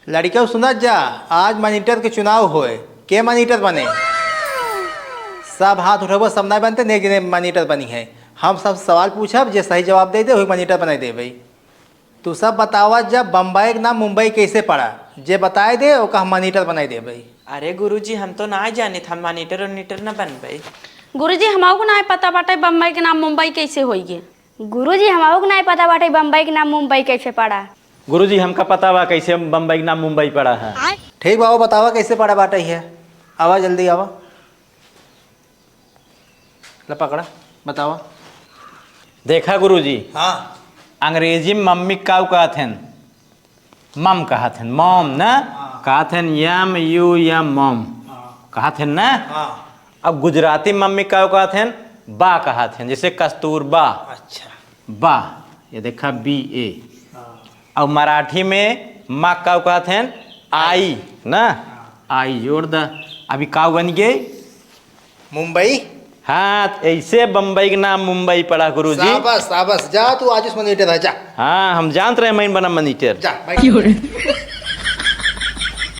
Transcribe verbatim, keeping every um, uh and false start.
लड़िकउ सुनत जा, आज मॉनिटर के चुनाव होए, के मॉनिटर बने? सब हाथ उठबो, सब नाहीं बनते, नेक जने मॉनिटर बनी है। हम सब सवाल पूछब, जे सही जवाब दे दे, वही मॉनिटर बनाई देबे। तू सब बतावा जा, बम्बई के नाम मुंबई कैसे पड़ा? जे बताए दे, ओका हम मॉनिटर बनाई देबे। अरे गुरुजी, हम तो ना जानित, हम मॉनिटर उनिटर न बनबे। गुरुजी, हमहू को नाहीं पता बाटे, बम्बई के नाम मुंबई कैसे होइगे? गुरुजी, हमहू के नाहीं पता बाटे बम्बई के नाम मुंबई कैसे पड़ा। गुरुजी, हमका पता बा कैसे बम्बई के नाम मुंबई पड़ा है। ठीक बा, वो बतावा कैसे पड़ा बाटे है। आवा, जल्दी आवा। ला पकड़ा, बतावा। देखा गुरुजी, हाँ। अंग्रेजी में मम्मी का कहत हैं? मम कहत हन, मॉम ना? हाँ। कहत हन, M U M, मॉम। हाँ। कहत हन ना? हाँ। अब गुजराती मम्मी का कहत हन? बा कहत हन, जैसे कस्तूरबा। अच्छा। बा, ये देखा, B A। हाँ। अब मराठी में माँ का कहत हन? आई, ना? हाँ। आई जोड़ द। अभी का बन गई? मुंबई। हाँ, त ऐसे बम्बई के नाम मुंबई पड़ा, गुरुजी। शाबाश, शाबाश, जा तू आज उस मॉनिटर है, जा। हाँ, हम जानत रहे, मैं बना मॉनिटर। जा, बैठ।